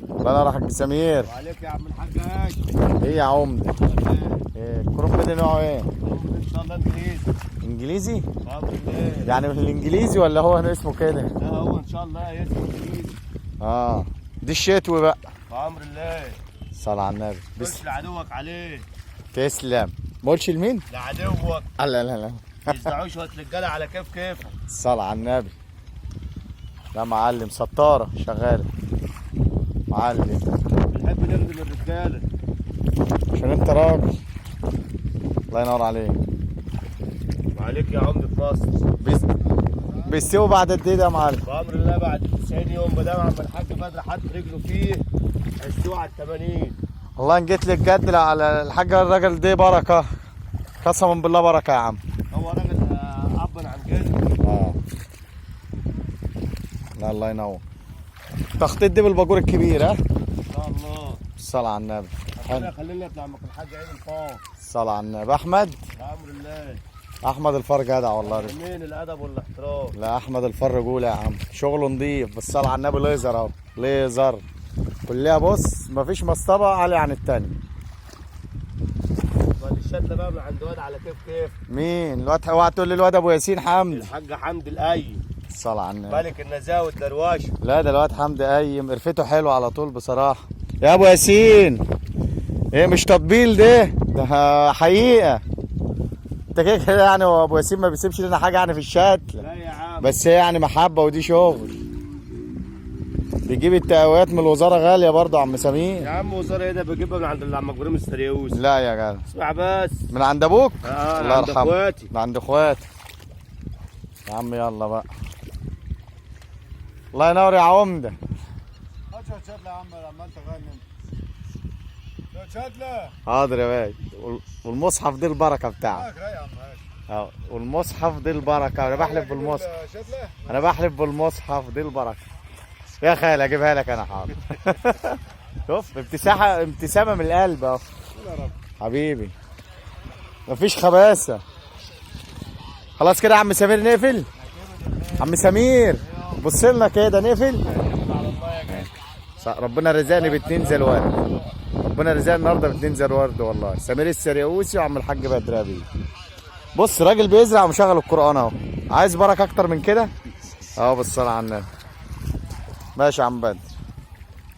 الله ينور يا حاج سمير. وعليك يا عم الحاج هاشم. ايه يا عمده؟ ايه الكرنب ده نوعه ايه؟ ان شاء الله انجليزي. انجليزي؟ بأمر الله. يعني من الانجليزي ولا هو اسمه كده؟ لا هو ان شاء الله اسمه انجليزي. اه دي الشتوي بقى. بأمر الله. صلى على النبي. بس لعدوك عليه. تسلم. ما قلتش لمين؟ لعدوك. لا لا لا. يزرعوش شوية رجاله على كيف كيفك. صلى على النبي. لا معلم سطاره شغالة. معلم. بنحب نخدم الرجالة. عشان انت راجل. الله ينور عليك. وعليك يا عمده مصر. بيستوي بعد قد ايه ده يا معلم؟ بأمر الله بعد 90 يوم ما دام عم الحاج بدر حط رجله فيه هيستوي على 80. والله ان جيت لي الجد على الحاج الراجل ده بركة، قسما بالله بركة يا عم. هو راجل ابا عن جد. لا الله ينور. تخطيط دي بالباجور الكبير. ها؟ ان شاء الله. الصلاة على النبي. ربنا يخلينا ابن عمك الحاج عيد الفار. الصلاة على النبي. احمد. بأمر الله. احمد الفار جدع والله. مين الادب والاحترام. لا احمد الفار رجوله يا عم، شغله نضيف. بالصلاة على النبي. ليزر اهو، ليزر كلها. بص مفيش مصطبه عالية عن التاني. بعد الشتله بقى من عند واد على كيف كيف. مين الواد؟ اوعى تقول لي الواد ابو ياسين حمدي. الحاج حمدي القيم. الصلاة على النبي. ملك النزاهة والدروشه. لا ده الواد حمدي قايم قرفته حلو على طول بصراحة. يا ابو ياسين ايه مش تطبيل ده، ده حقيقة. انت كده كده يعني هو ابو ياسين ما بيسيبش لنا حاجة يعني في الشتله. لا يا عم. بس هي يعني محبة ودي شغل. بيجيب التقويات من الوزارة غالية برضه يا عم سمير. يا عم وزارة ايه ده؟ بجيبها من عند العم ابراهيم السريوس. لا يا جدع. اسمع بس. من عند ابوك؟ الله الله عند يرحمه. اخواتي. من عند اخواتك. يا عم يلا بقى. الله ينور يا عمده. هات شوية شتلة يا عم، عمال تغني انت. شوية شتلة. حاضر يا باشا. والمصحف دي البركة بتاعك. معاك رايق يا عم هاشم. اه والمصحف دي البركة. انا بحلف بالمصحف. شتلة؟ انا بحلف بالمصحف دي البركة. يا خال اجيبها لك انا. حاضر. شوف ابتسامة، ابتسامة من القلب اهو. يا رب. حبيبي مفيش خباثه. خلاص كده يا عم سمير نقفل. عم سمير بص لنا كده نقفل. ربنا رزقني باتنين زي الورد. ربنا رزقني النهارده باتنين زي الورد والله. سمير السرياوسي وعم الحاج بدر ابي. بص راجل بيزرع ومشغل القران اهو. عايز بركة اكتر من كده؟ اهو بالصلاة على النبي. ماشي يا عم بدر.